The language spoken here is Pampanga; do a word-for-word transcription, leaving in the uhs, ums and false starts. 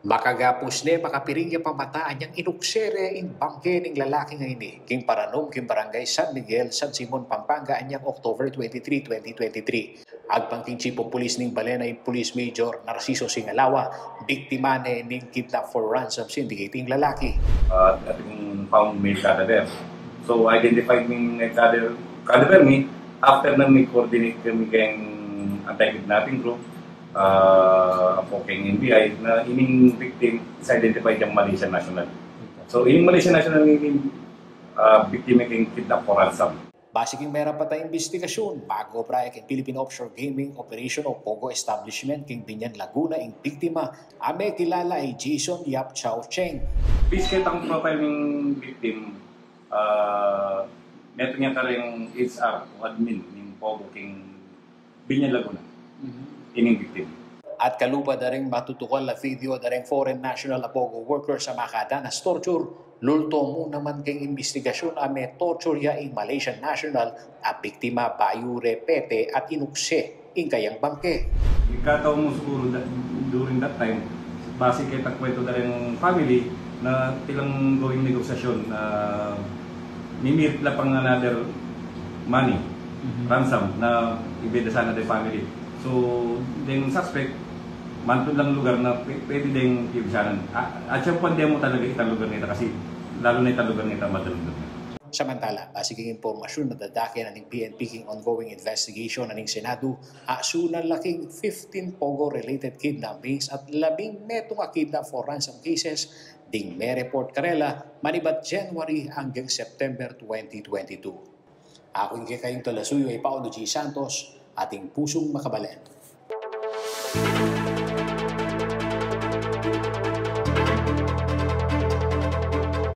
Makagapus ne, makapiring ya pamata anyang inukse re ing bangke ning lalaki ngeni king paranum king Barangay San Miguel, San Simon, Pampanga, anyang October twenty-three, twenty twenty-three. Agpang king Chief of Police ning bale na ing Police Major Narciso Singalawa, biktima ne ning kidnap for ransom syndicate ing lalaki. Uh, ating found male cadaver. So, identified ning cadaver, cadaver mi after na mi-coordinate kami keng anti-kidnapping group, uh, apo keng N B I, na ining victim is identified yang Malaysian national. So, ining Malaysian national, ining, uh, victim keng kidnap for ransom. Base king merapat a imbestigasyun, mag-obra ya king Philippine Offshore Gaming Operation o POGO establishment king Binyan, Laguna ing biktima, a mekilala i Jason Yap Chao Cheng. Base keta king profile ning victim, ah, metung ya kareng H R o admin ning POGO king Binyan, Laguna. Mhm. Ining victim. At kalupa da ring matutukal a video da ring foreign national a POGO workers a makadan as torture, lulto mu naman keng imbestigasyun a me-torture ya ing Malaysian national a biktima bayu re pete at inukse ing kayang bangke. Ikataw mu siguru da-, during that time, base keta kwento da ring family na tilang going negosyasyon na mimirit la pang another money, mhm, ransom na ibeda sana deng family. So, deng suspect, mantud lang lugar na pwe-, pwede deng pibisanan. A-, at siya pang demo talaga itang lugar nita kasi lalo na itang lugar nita, madalang lugar. Samantala, base king impormasyun, madadake na ning P N P king ongoing investigation na ning Senado, a sunan la king fifteen POGO-related kidnappings at labing metung a kidnap for ransom cases ding me-report karela manibat January anggang September twenty twenty-two. Aku ing kekayung talasuyu i Paulo G. Santos, ating pusung makabalen.